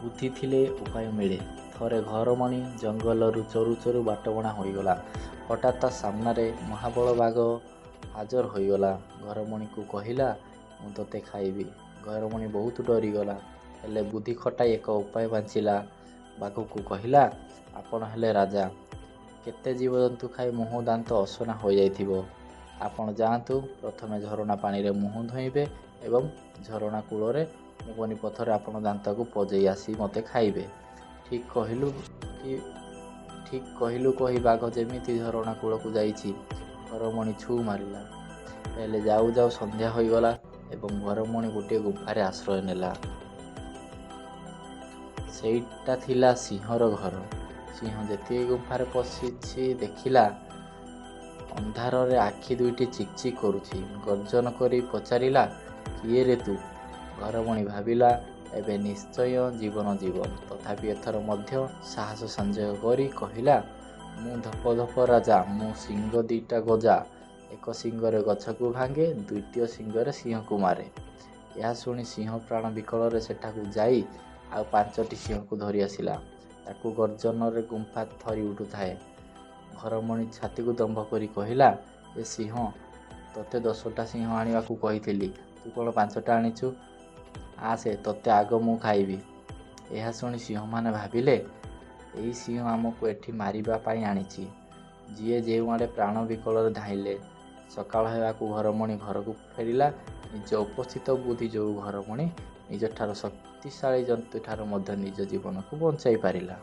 ବୁଦ୍ଧି ଥିଲେ ଉପାୟ ମିଳେ। ଥରେ ଘରମଣି ଜଙ୍ଗଲରୁ ଚରୁ ଚରୁ ବାଟବଣା ହୋଇଗଲା। ହଠାତ୍ ତା ସାମ୍ନାରେ ମହାବଳ ବାଘ ହାଜର ହୋଇଗଲା। ଘରମଣିକୁ କହିଲା, ମୁଁ ତୋତେ ଖାଇବି। ଘରମଣି ବହୁତ ଡରିଗଲା। ହେଲେ ବୁଦ୍ଧି ଖଟାଇ ଏକ ଉପାୟ ପାଞ୍ଚିଲା। ବାଘକୁ କହିଲା, ଆପଣ ହେଲେ ରାଜା। କେତେ ଜୀବଜନ୍ତୁ ଖାଇ ମୁହଁ ଦାନ୍ତ ଅସନା ହୋଇଯାଇଥିବ। ଆପଣ ଯାଆନ୍ତୁ, ପ୍ରଥମେ ଝରଣା ପାଣିରେ ମୁହଁ ଧୋଇବେ ଏବଂ ଝରଣା କୂଳରେ ମୁଗୁନି ପଥରରେ ଆପଣ ଦାନ୍ତକୁ ପଜେଇ ଆସି ମୋତେ ଖାଇବେ। ଠିକ୍ କହିଲୁ କି ଠିକ୍ କହିଲୁ କହି ବାଘ ଯେମିତି ଝରଣା କୂଳକୁ ଯାଇଛି, ଘରମଣି ଛୁ ମାରିଲା। ହେଲେ ଯାଉ ଯାଉ ସନ୍ଧ୍ୟା ହୋଇଗଲା ଏବଂ ଘରମଣି ଗୋଟିଏ ଗୁମ୍ଫାରେ ଆଶ୍ରୟ ନେଲା। ସେଇଟା ଥିଲା ସିଂହର ଘର। ସିଂହ ଯେତିକି ଗୁମ୍ଫାରେ ପଶିଛି, ଦେଖିଲା ଅନ୍ଧାରରେ ଆଖି ଦୁଇଟି ଚିକ୍ ଚିକ୍ କରୁଛି। ଗର୍ଜନ କରି ପଚାରିଲା, କିଏ ରେ ତୁ? ଘରମଣି ଭାବିଲା, ଏବେ ନିଶ୍ଚୟ ଜୀବନ ଯିବ। ତଥାପି ଏଥର ମଧ୍ୟ ସାହସ ସଞ୍ଚୟ କରି କହିଲା, ମୁଁ ଧପ ଧପ ରାଜା, ମୋ ଶିଙ୍ଗ ଦିଟା ଗଜା। ଏକ ଶିଙ୍ଗରେ ଗଛକୁ ଭାଙ୍ଗେ, ଦ୍ୱିତୀୟ ଶିଙ୍ଗରେ ସିଂହକୁ ମାରେ। ଏହା ଶୁଣି ସିଂହ ପ୍ରାଣ ବିକଳରେ ସେଠାକୁ ଯାଇ ଆଉ ପାଞ୍ଚଟି ସିଂହକୁ ଧରି ଆସିଲା। ତାକୁ ଗର୍ଜନରେ ଗୁମ୍ଫା ଥରି ଉଠୁଥାଏ। ଘରମଣି ଛାତିକୁ ଦମ୍ଭ କରି କହିଲା, ଏ ସିଂହ, ତୋତେ 10ଟା ସିଂହ ଆଣିବାକୁ କହିଥିଲି, ତୁ କ'ଣ ପାଞ୍ଚଟା ଆଣିଛୁ? ଆସେ, ତୋତେ ଆଗ ମୁଁ ଖାଇବି। ଏହା ଶୁଣି ସିଂହମାନେ ଭାବିଲେ, ଏଇ ସିଂହ ଆମକୁ ଏଠି ମାରିବା ପାଇଁ ଆଣିଛି। ଯିଏ ଯେଉଁଆଡ଼େ ପ୍ରାଣ ବିକଳରେ ଧାଇଁଲେ। ସକାଳ ହେବାକୁ ଘରମଣି ଘରକୁ ଫେରିଲା। ନିଜ ଉପସ୍ଥିତ ବୁଦ୍ଧି ଯୋଗୁଁ ଘରମଣି ନିଜଠାରୁ ଶକ୍ତିଶାଳୀ ଜନ୍ତୁଠାରୁ ମଧ୍ୟ ନିଜ ଜୀବନକୁ ବଞ୍ଚାଇ ପାରିଲା।